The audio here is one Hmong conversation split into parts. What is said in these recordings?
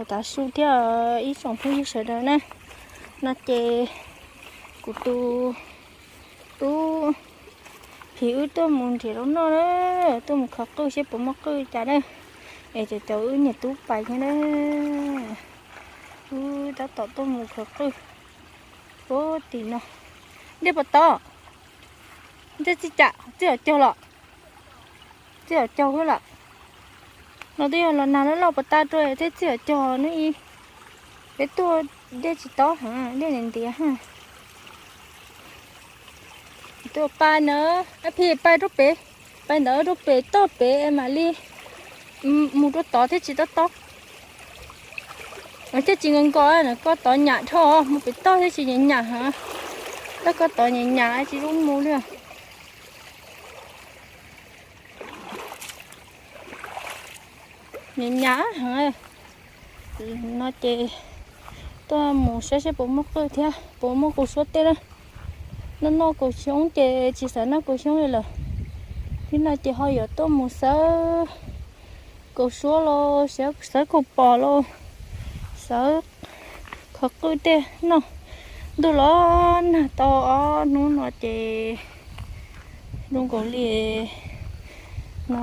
Tav su thiab ib tsoom phooj ywg sawv daws na, no ces kuv tus tub phim wb tuaj mus nrhiav zaub noj na, tuaj mus khov qwj seb puas muaj qwj cas na, es cov cov wb niam tub pais thiab na. Wb tab tom tuaj mus khov qwj puag tim no. Dej puas tau? Dej txij cas? Txij hauv caug los? Txij hauv caug lawm. No twb yog los nag loj loj puas tag rau thiab txij hauv caug no ib. Peb tuaj dej tsis tob heev, dej ntiav ntiav. Tuaj pais na, ab phi pais rau pem, pais ntawd rau pem toj pem mam li mus rau tod thiab tsis tob tob. Thiab tsis nkaus nkaus, koj tod nyam dhau, mus pem toj thiab tsis nyam nyam heev. Tab koj tod nyam nyam tsis zoo mus li. Nyam nyam heev. No ces tuaj mus saib seb puas muaj qwj thiab puas muaj kaus suab tej na. Noj noj kaus xyoob ces tsis xav noj kaus xyoob li lawm. Thiab no ces ho yuav tuaj mus xawb kaus suab los xawb kaus pos los xawb khov qwj tej noj. Ntuj los nag tau ob hnub no ces zoo nkaus li no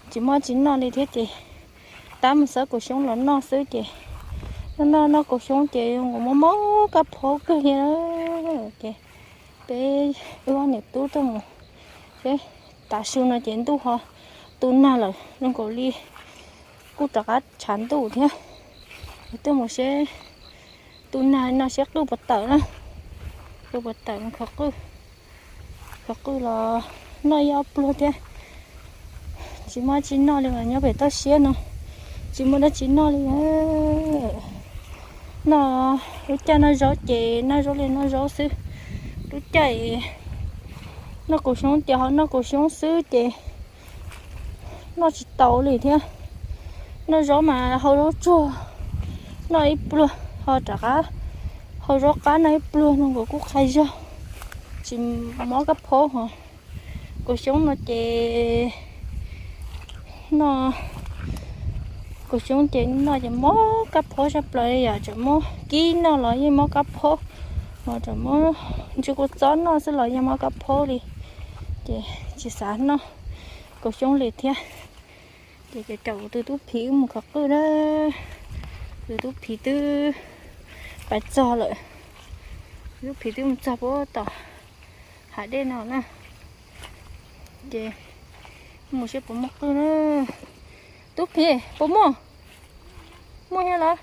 tsis muaj tsis noj li thiab ces tab mus xawb kaus xyoob los noj xwb ces noj noj noj kaus xyoob ces zoo nkaus mob mob kab phaub kawg li. Ces peb wb ob niam tub tuaj mus seb tav su no ces ntuj ho tu nag lawm zoo nkaus li kuj rov qab tshav ntuj thiab. Tuaj mus seb tu nag no seb qwj puas tawm na, qwj puas tawm mus khov qwj. Khov qwj los noj ib ob pluag thiab. Tsis muaj dab tsi noj li mas nyob pem toj siab no tsis muaj dab tsi noj li. Noj lub caij noj zaub ces noj zaub li noj zaub xwb. Lub caij noj kaus xyoob ces ho noj kaus xyoob xwb ces noj tsis tau li thiab. Noj zaub mas hau zaub tsuag noj ib pluag ho rov qab hau zaub qab noj ib pluag no nkaus kuj qhai zog, tsis mob kab phaub ho. Kaus xyoob no ces noj, kaus xyoob ces noj ces mob kab phaub sab plaws li yom, tseem muab kib noj los yeej mob kab phaub, ho tseem muab ntsis kua txob noj xwb los yeej mob kab phaub li. Ces tsis xav noj kaus xyoob li thiab. Ces caum kuv tus tub phim wb mus khov qwj na. Tus tub phim twb pais txog lawm. Tus tub phim twb mus txog puag tom hav dej no na. Ces mus seb puas muaj qwj na. Tub phim, puas muaj? Muaj thiab los?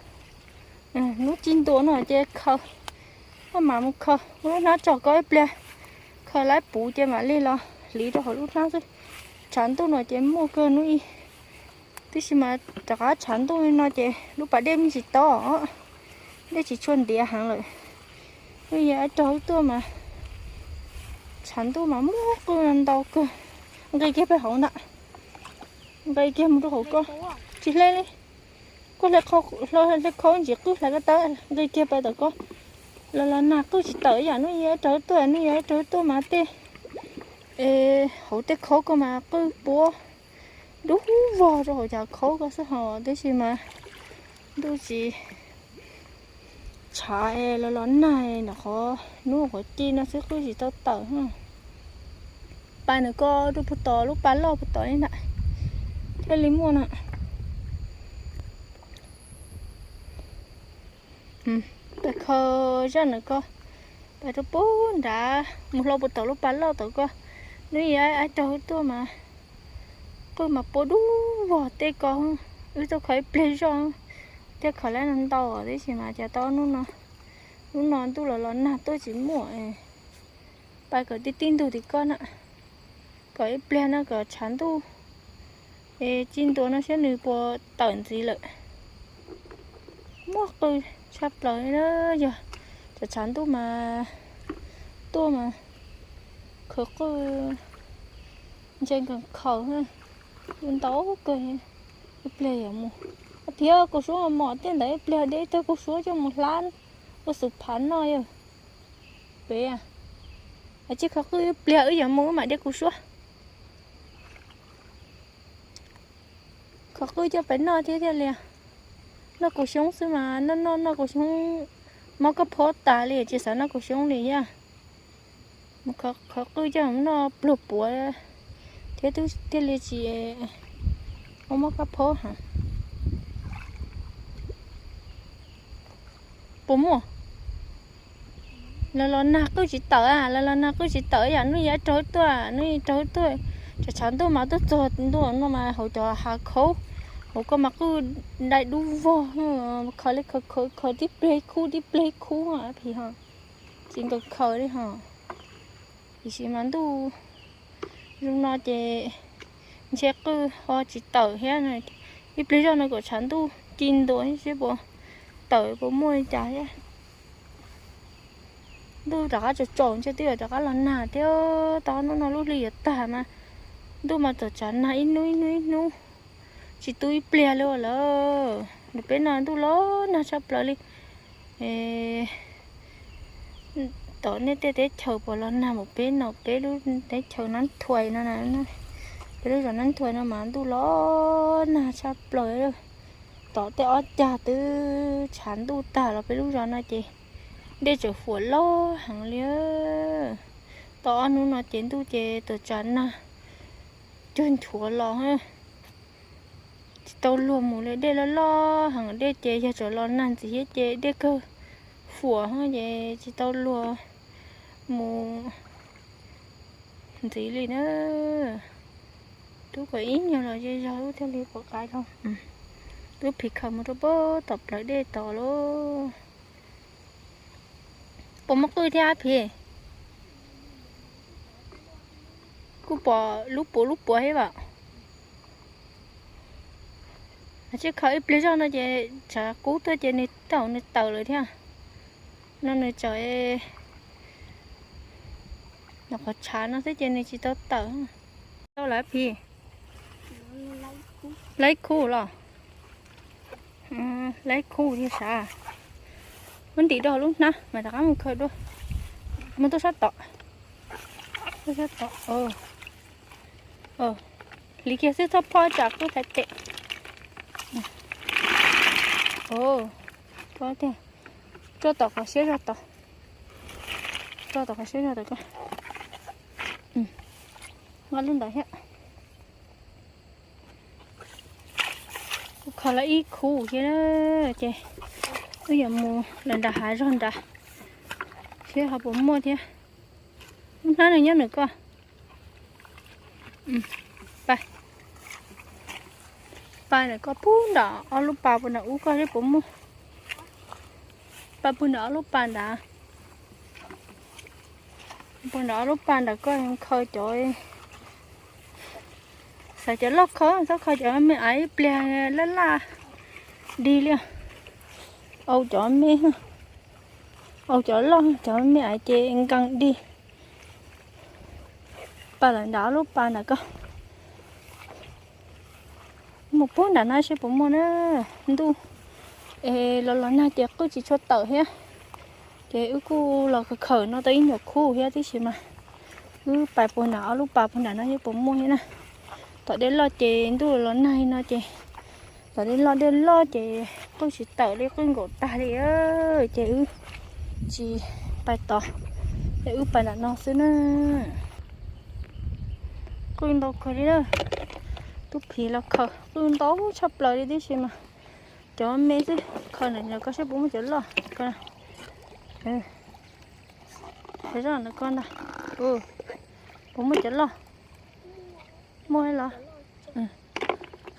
Hnub ci ntua no ces khaws, koj mam mus khaws lub hnab tso koj ib pliag, khaws lawm puv ces mam li los hliv rau hauv lub hnab xwb. Tshav ntuj no ces muaj kawg hnub ib, tab sis mas rov qab tshav ntuj li no ces lub pas dej me tsis tob, dej tsis tshua ntiav heev lawm. Hnub ib ib rag wb tuaj mas tshav ntuj mas muaj qwj ntau kawg. Nqis kiag pem hauv ntag, nqis kiag mus rau hauv ko, tsis hle li. Koj hle khau ntsis qwj hlais ko taw, nqis kiag pem tom ko. Los los nag qwj tsis tawm ib yam hnub ib ib rag wb tuaj, hnub ib ib rag wb tuaj mas tej, hauv tej khaub ko mas qwj puab dub vog rau hauv cov khaub ko xwb hos tab sis mas ntuj tsis tshav los los nag ntawm qhov hnub qhuav ci no xwb qwj tsis tau tawm. Pais ntawm ko rau puag tom lub pas loj puag tom li ntawm thiaj li muaj no. Pais khaws zaj ntawm ko, pais rau puag nrad mus hlo puag tom lub pas loj tom ko. Hnub ib ib rag wb tuaj mas qwj mas puab dub vog tej ko. Wb tuaj khaws ib pliag zoj thiaj khaws lawm no ntau, tab sis mas cas tau hnub no, hnub no ntuj los los nag tuaj tsis muaj. Pais kom tib tib ntug tim ko na, kom ib pliag no kom tshav ntuj es ci ntua no saib nws puas tawm ntxiv lawm. Muaj qwj tshaj plaws li na, yog tshav tshav ntuj mas tuaj mas khaws qwj ntshe nkees khaws, ntau kawg. Ib pliag yuav mus, thiab kaus suab mos mos tej ntawd ib pliag de ib tug kaus suab coj mus hlab ua xub phav noj yog pem. Cia khov qwj ib pliag wb yuav mus wb mam de kaus suab. Khov qwj coj pem noj thiab thiaj li. Noj kaus xyoob xwb mas noj noj noj kaus xyoob, mob kab phob tas li tsis xav noj kaus xyoob li thiab. Mus khaws qwj coj mus noj pluag puav thiab twb thiaj li tsis mob kab phob heev. Puas muaj? Los los nag qwj tsis tawm, los los nag qwj tsis tawm yam hnub yav raug tuaj, hnub raug tuaj, tsam tshav ntuj mas tuaj txog ntuj no mas hauv cov hav khaub, hauv koj mas qwj dai dub vog, khaws li khaws khaws khaws tib pliag khub tib pliag khub phim ho, tsis nkaus khaws li ho. Tiam sis mas ntuj zoo no ces ntshe qwj ho tsis tawm thiab. Ib pliag zoj no kom tshav ntuj ci ntua seb puas tawm puas muaj li cas thiab. Ntuj rov qab tsaus tsaus ntshe twb yuav rov qab los nag thiab, tau hnub no lub hli yuav tag mas ntuj mas txawm tsav nag ib hnub ib hnub ib hnub, tsis tu ib pliag li lawm. Nws peb no ntuj los nag tshaj plaws li. Tom nej tej teb chaws puas los nag npaum peb no, peb lub teb chaws Nab Thuais no, peb lub zos Nab Thuais no mas ntuj los nag tshaj plaws. Tom tej ob cag twb tshav ntuj tag los peb lub zos no ces dej tseem fuam loj heev li. Tau ob hnub no ces ntuj ces txawm tsav nag cuag nchuav los, tsis tau luag mus li, dej loj loj heev, dej ces yog tsam los nag ntxiv thiab ces dej kawg fuam ces tsis tau luag mus ntxiv li na. Tub kom ib nyuag los ze zog lub thiaj li pom qab zoo. Tub phim khaws mus rau pem tom plawv dej tod lauj. Puas muaj qwj thiab phim? Kuj pom lub puav lub puav thiab as. Tsij khaws ib pliag zog no ces tshav kub tuaj ces nws tawm nws tawm lawm thiab. No nws tseem nyuam qhuav tshav no xwb ces nws tsis tau tawm. Tau lawm phim. Laib khub los? Laib khub thiab sav. Muab ntim rau hauv lub hnab mas rov qab mus khaws dua. Mus tuaj sab tom. Tuaj sab tom. Hliv kiag xwb txhob phob tsam qwj thaiv tes. Phob tiag. Tso tom qhov siab zog tod. Tso tom qhov siab zog tod ko. Nqa lub ntawd thiab. Kuv khaws lawm ib khub thiab na, ces wb yuav mus lawm nram hav zog nrad seb ho puas muaj thiab. Lub hnab no nyob nram ko. Pais, pais nram ko puag nram ob lub pas puag nram ub ko seb puas muaj. Pais puag nram ob lub pas nrad. Puag nram ob lub pas nrad koj khaws cov, xav cov loj khaws, txhob khaws cov me aiv ib pliag laj laj dig li. Au cov me, au cov loj, cov me aiv ces nkees dig. Pais lawm nram ob lub pas nrad ko. Mus puag nram no seb puas muaj na. Ntuj es los los nag ces qwj tsis tshua tawm thiab, ces wb kuj los khaws khaws no tau ib nyuag khub thiab tib si mas. Wb pais puag nram ob lub pas puag nram no seb puas muaj thiab na. Tom dej loj ces ntuj los nag li no ces, tom dej loj dej loj ces qwj tsis tawm li, qwj nkaum tag li, ces wb tsis pais tod, ces wb pais nram no xwb na. Qwj ntau kawg li na. Tub phim los khaws qwj ntau tshaj plaws li tib si mas. Cov me xwb, khaws ntawm ko seb puas muaj cov loj. Zoj ntawm ko ntag. Puas muaj cov loj? Muaj los?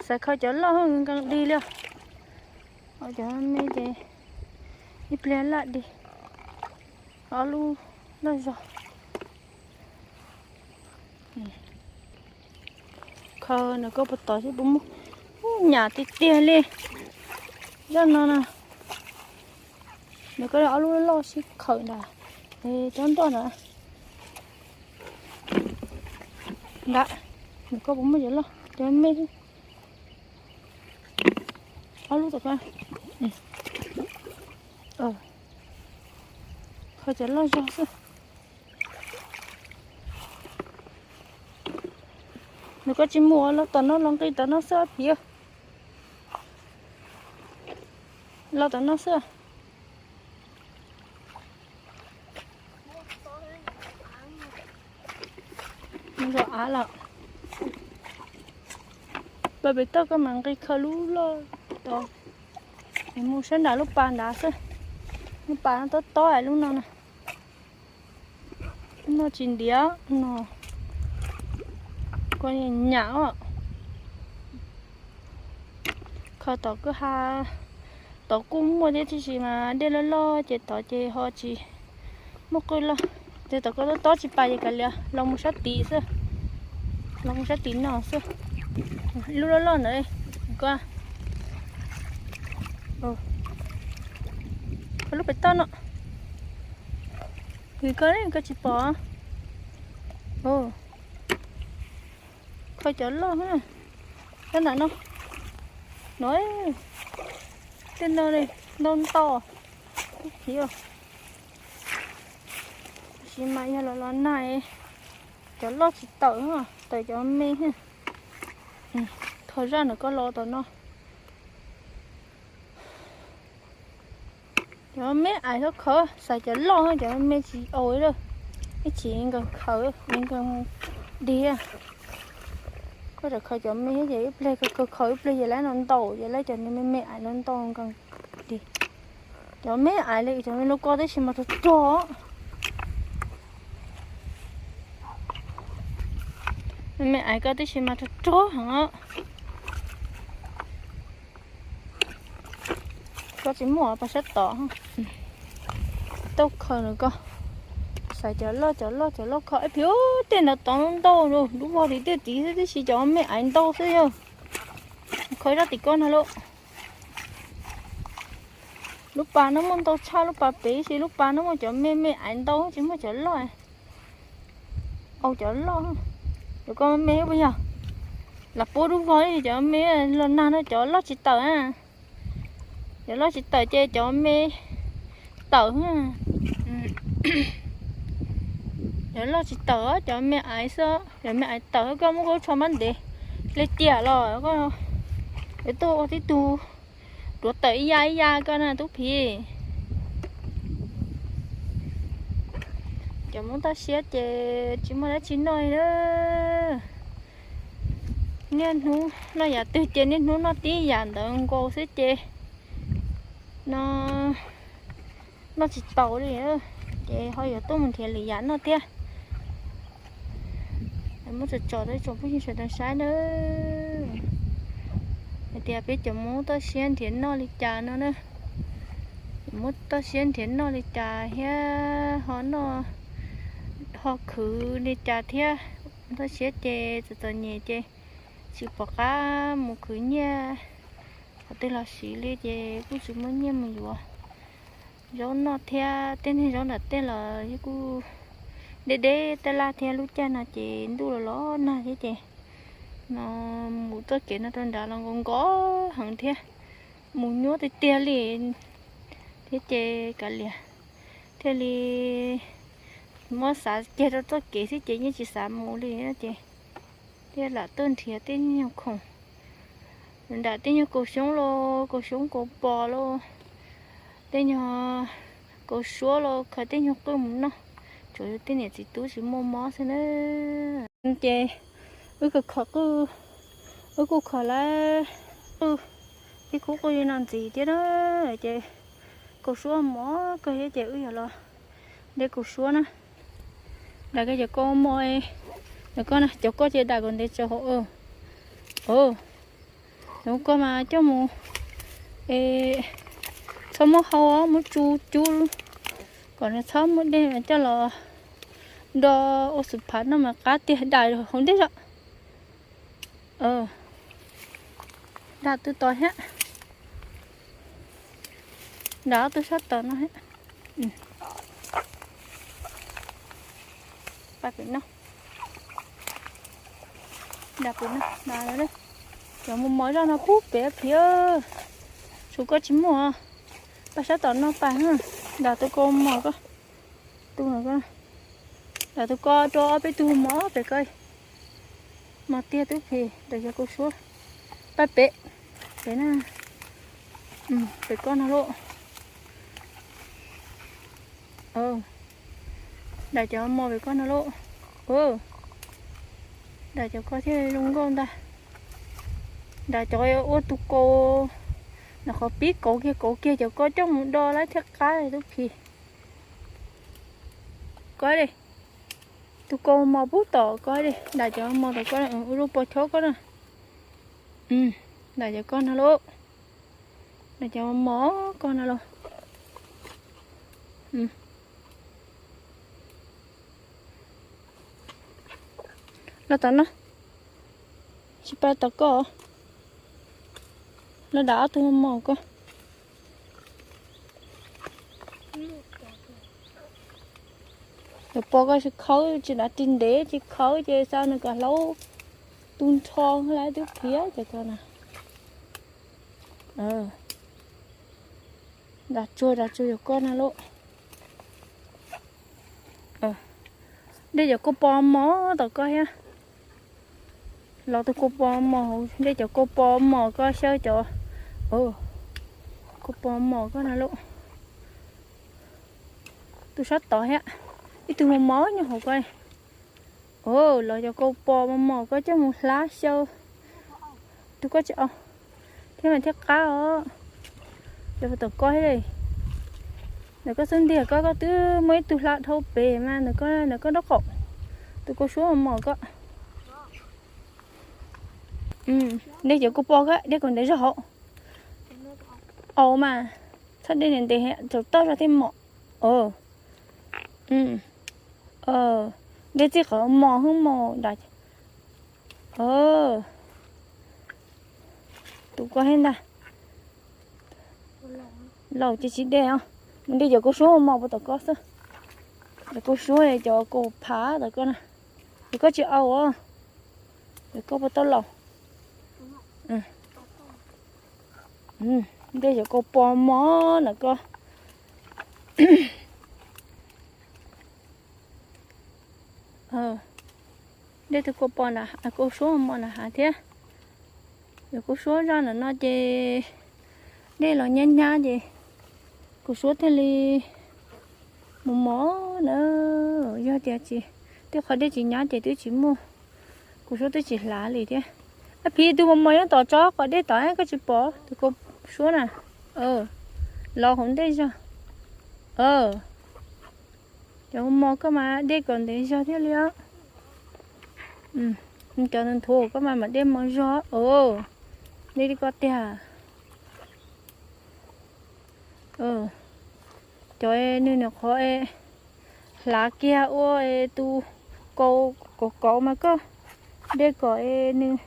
Xav khaws cov loj nkees dig li. Cov me ces ib pliag laj dig. Ob lub loj zog. Khaws ntawm ko puas tod seb puas muaj. Nyam tiag tiag li. Zoj no na. Ntawm ko ob lub loj sib khaws ntawd. Cov nroj ntawd. Ntawd, ntawm ko puas muaj cov loj, cov me. Ob lub tom ko. Khaws cov loj zog xwb. Nws koj tsis mus los tom no los nqis tom no xwb phim. Los tom no xwb. Mus zov av los. Pas pem toj koj mam nqis khaws lub loj tod. Mus sab nram lub pas nrad xwb. Lub pas no tob tob lub no na. No tsis ntiav no. Koj nyam os. Khaws tom kwj ha, tod kuj muaj thiab tiam sis mas dej loj loj ces tod ces ho tsis muaj qwj loj. Ces tom koj tob tob tsis pas ces kav liam los mus sab tid xwb. Los mus sab tid no xwb. Ib lub loj loj ntawd koj. Koj lub pem toj no. Vim koj ne koj tsis pom. Khaws cov loj. Sab nram no. No, tej no ntau ntau. Ib phiv. Tab sis mas yog los los nag cov loj tsis tawm, tawm cov me. Khaws zaj ntawm koj los tom no. Cov me ais txhob khaws, xaiv cov loj, cov me tsis aus lawm. Ib chim nkees khaws, nkees dig. Koj tseem khaws cov me ces ib pliag khaws khaws ib pliag ces lawv no ntau, ces lawv cov me me ais no ntau nkees dig. Cov me ais li cov me no koj tib si mas rog rog. Me me ais koj tib si mas rog rog heev. Koj tsis muaj pas sab tod. Tau khaws nws koj. Xaiv cov loj cov loj cov loj khaws ib phiv. Tej ntawd tod ntau, lub vog tim tej tid xwb tib si cov me ais ntau xwb yog. Khaws zaj tim koj no lauj. Lub pas no muaj ntau tshaj lub pas pem, tab sis lub pas no muaj cov me me ais ntau tsis muaj cov loj. Au cov loj, cov koj me puas yog? Lam pub lub vog cov me los nag no cov loj tsis tawm. Cov loj tsis tawm ces cov me tawm. Cov loj tsis tawm, cov me aiv xwb, cov me aiv tawm koj muab koj tsho mab ntev li tiam los koj yuav tuaj ua tib tug duav tawm ib yam ib yam koj na tub phiv. Cov Hmoob toj siab ces tsis muaj dab tsi noj li. Niaj hnub noj yam twg ces niaj hnub noj tib yam ntawd nkaus xwb ces no noj tsis taus li, ces ho yuav tuaj mus nrhiav lwm yam noj thiab. Muab tsom tsom rau tsoom phooj ywg sawv daws saib na, hais tias peb cov Hmoob toj siab nrhiav noj li cas no na. Muab toj siab nrhiav noj li cas thiab ho noj ho khwv li cas thiab. Toj siab ces txom txom nyem ces tsis pom qab mus khwv nyiaj qhov twg los siv li ces kuj tsis muaj nyiaj mus yuav zaub noj thiab. Tej niag zaub nram tej los yeej kuj deb deb taj laj thiab, lub caij no ces ntuj los los nag thiab ces no mus txoj kev no rau nrad los nkaus nkaus heev thiab, mus nyuaj tiag tiag li thiab ces kav liam thiaj li muab xav kiag rau txoj kev xwb ces yeej tsis xav mus li ces thiaj lam tuaj nrhiav tej nyuag khoom nram tej nyuag kaus xyoob los kaus xyoob kaus pos los tej nyuag kaus suab los khaws tej nyuag qwj mus noj, tsuas yog tej niam txiv tub tsis muaj mob xwb na. Ces wb kuj khaws qwj, wb kuj khaws lawm qwj, ib khub qwj li no ntxiv thiab na. Ces kaus suab mos kawg thiab ces wb yuav los de kaus suab na. Dam kiag cov koj mos, cov koj na, cov koj ces dam kom ntev tso hauv. Cov koj mas coj mus, txhob muab hau, muab tsu cub kom nws txhob muaj dej coj los do ua xub phav noj mas qab tiag, dam hauv ntej zog. Dam tus tod thiab. Dam ob tug sab tod no thiab. Pab pem no. Dam pem no, dam no. Cov mos mos zoj no pub pem phiv. Tshuav koj tsis muaj. Pab sab tom no pab, dam tus koj mos koj. Tus no koj. Dam tus koj rau ob peb tug mos pem koj. Mos tiag tub phiv, ntawm yog kaus suab. Pab pem, pem na. Pem koj no lauj. Dam cov mos pem koj no lauj. Dam cov koj thiaj zoo nkauj ntag. Dam cov ua tus kaus, nws qhov pib kauv kiag kauv kiag cov koj coj mus do lawm thiaj qab tub phim. Koj li, tus kaus mos pub tom koj li, dam cov mos tom koj, ua lub pos chob koj na. Dam cov koj no lauj. Dam cov mos koj no lauj. Los tom no, tsis pab tom koj. Los dam ob tug mos koj. Cov pos koj tsis khawb, tsis dav tsis ntev, tsis khawb ces xa nws kom hlaub tu nrho lawm tub phim cov koj na. Dam tsuag dam tsuag cov koj na lauj. Dej cov kua pos mos tom koj thiab. Los tus kua pos mos hauv, dej cov kua pos mos koj xyaw cov kua pos mos koj na lauj. Tus sab tod thiab, ib tug mos mos nyob hauv koj. Los cov kua pos mos mos koj coj mus hlab xyaw. Tus koj tsis au thiab mas thiaj qab os. Cov tom koj thiab li. Ntawm koj xub ntiag koj, koj twb muaj ib tug hla dhau pem mas ntawm koj, ntawm koj nraub qaum. Tus kua suab mos mos koj. Dej cov kua pos koj, dej kaus ntev zog hauv. Au mas, txhob dej ntev ntev, tsaus toj zog thiaj mos. Dej txij qhov mos hwb mos dam. Tus koj thiab ntag. Laus ces tsis dej os. Mus dej cov kua suab mos mos puag tom koj xwb. Cov kua suab cov kaus phav tom koj na. Ces koj tsis au os. Ces koj puas tau laus. Dej cov kua pos mos na koj. Dej tus kua pos na, kua suab mos na hav thiab. Yog kua suab zaj ntawm no ces dej los nyab nyab ces kua suab thiaj li mus mos na. Yog tias tsis, tej qhov dej tsis nyab ces twb tsis muaj, kua suab twb tsis hlav li thiab. Ab, phim tus mos mos nyob tom tsob qhov dej tom koj tsis pom tus kua suab na. Los hauv ntej zog. Cov mos koj mas dej kom ntev zog thiaj li os. Cov nthuav koj mas mam dej mos zog. Dej li koj tiag. Cov nws nyuam qhuav hlav kiag ua tus kaus kauv kauv mas koj dej kom nws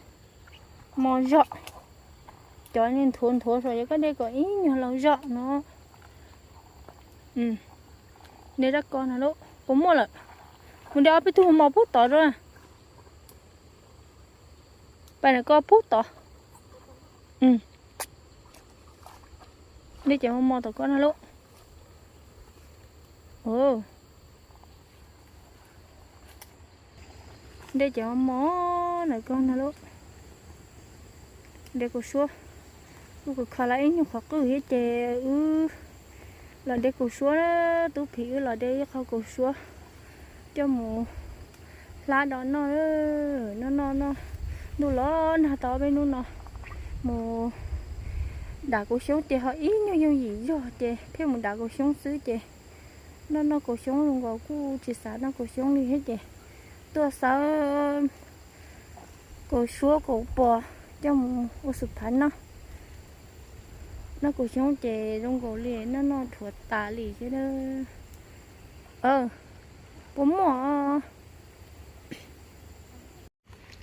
mos zog. Cov nws nthuav nthuav saum ces koj dej kom ib nyuag laus zog no. Dej rab koj no lauj, puas muaj lawm? Mus de ob peb tug mos pub tod rau. Pais ntawm koj pub tod. Dej cov mos mos tom koj no lauj. Dej cov mos mos ntawm koj no lauj. De kaus suab, kuv khav lawm ib nyuag qhov qwj thiab ces wb los de kaus suab, tub phim wb los de ib qho kaus suab coj mus hlab do noj, noj noj noj. Ntuj los nag tau ob peb hnub no, mus dam kaus xyoob ces ho ib nyuag yooj yim zog ces thiaj mus dam kaus xyoob xwb ces noj noj kaus xyoob zoo nkaus kuj tsis xav noj kaus xyoob li thiab ces tuaj xawb kaus suab kaus pos coj mus ua xu phav noj. Noj kaus xyoob ces zoo nkaus li noj noj dhuav tas li thiab. Puas muaj?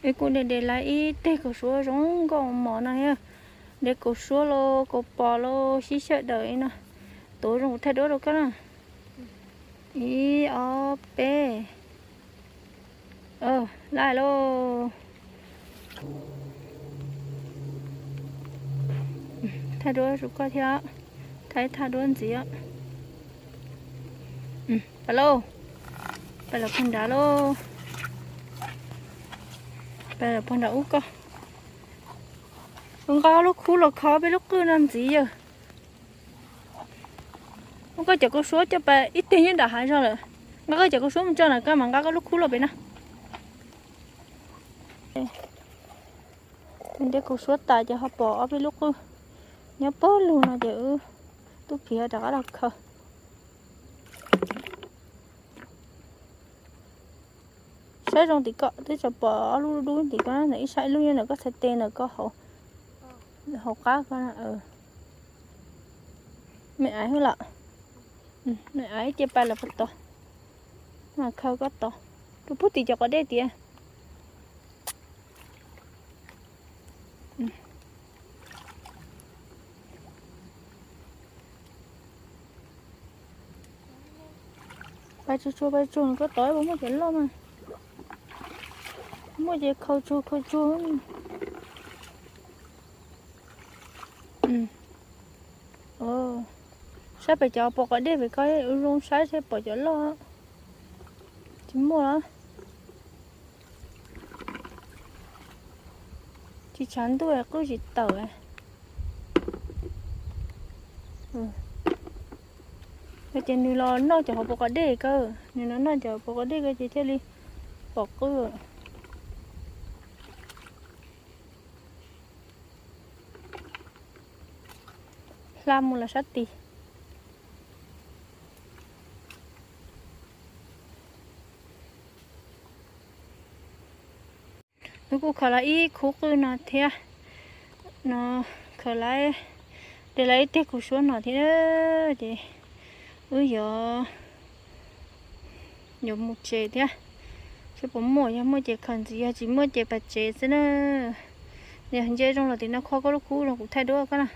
Es kuv de de lawm ib teg kaus suab zoo nkauj mos no thiab. De kaus suab los kaus pos los sib xyaw daws li no. Tuav zoo kuv thaij duab rau koj na. Ib ob peb. Lawm lauj. Thaij duab rau koj thiab. Thaij thaij duab ntxiv. Pais lauj. Pais lawm puag nrad lauj. Pais lawm puag nrad ub koj. Nqa lub khub los kho peb lub qwj no ntxiv yawg. Muab koj cov kaus suab coj pais ib teg nyob nram hav zog lawm. Nqa koj cov kaus suab mus tso na, koj mam nqa koj lub khub los pem na. Ntiab kaus suab tas ces ho pom ob peb lub qwj nyob pawg lug no ces wb tub phiv rov qab los khaws. Saib zoo tim ko, twb tsuas pom ob lub dub tim ko, ntawm ib sab ib lub nyob ntawm koj txhais tes ntawm ko hauv qab ko. Me aiv hwb lam, me aiv cia pais los puag tod, mas khaws koj tod, rau puag tim cov quav dej tiag. Pais tsuag tsuag, pais tsuag, koj tod puas muaj cov loj mas. Muaj ces khaws tsuag khaws tsuag. Saib pem cov puas quav dej pem ko, ua zoo saib seb pom cov loj. Tsis muaj los. Tsis tshav ntuj qwj tsis tawm. Ces nws los noj cov hauv puas quav dej ko, nws los noj cov puas quav dej ko ces thiaj li pom qwj. Hla mus los sab tid. Wb kuj khaws los ib khub qwj no thiab, no khaws los de los ib teg kaus suab no thiab, ces wb yuav yuav mus tsev thiab. Seb puas muaj, yog muaj ces khaws ntxiv, yog tsis muaj ces pais tsev xwb na. Yog nce zoo los tim no kho koj lub khub los kuv thaij duab koj na.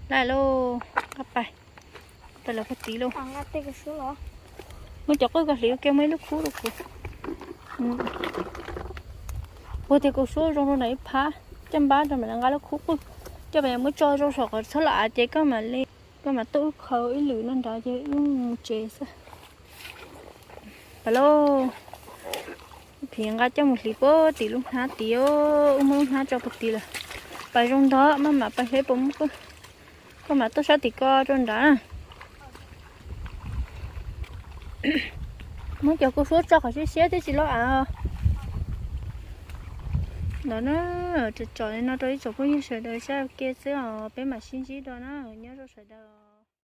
Lawm lauj, qab pais, pais lawm pag tid lauj. Muab cov qwj ko hliv ua ke muaj ib lub khub rau kuv. Puag tiag kaus suab zoo rau ntawm ib phab, coj npab rau mam li nqa lub khub qwj, coj pais muab tso rau saum qhov txhob los av ces koj mam li, koj mam tuaj wb khaws ib lwm no nrad ces wb mus tsev xwb. Pais lauj, phiv nqa coj mus hliv puag tim lub hnab tid, wb muab lub hnab tso puag tid lawm. Pais zoo ntog maj mam pais seb puas muaj qwj, koj mam tuaj sab tim ko rau nrad na. Muab cov kaus suab tso qhov siab siab thiab tsis loj av. Ntawd na, tsom tsom li no rau ib tsoom phooj ywg sawv daws saib ua ke xwb os, peb mam sib ntsib dua na, nyob zoo sawv daws.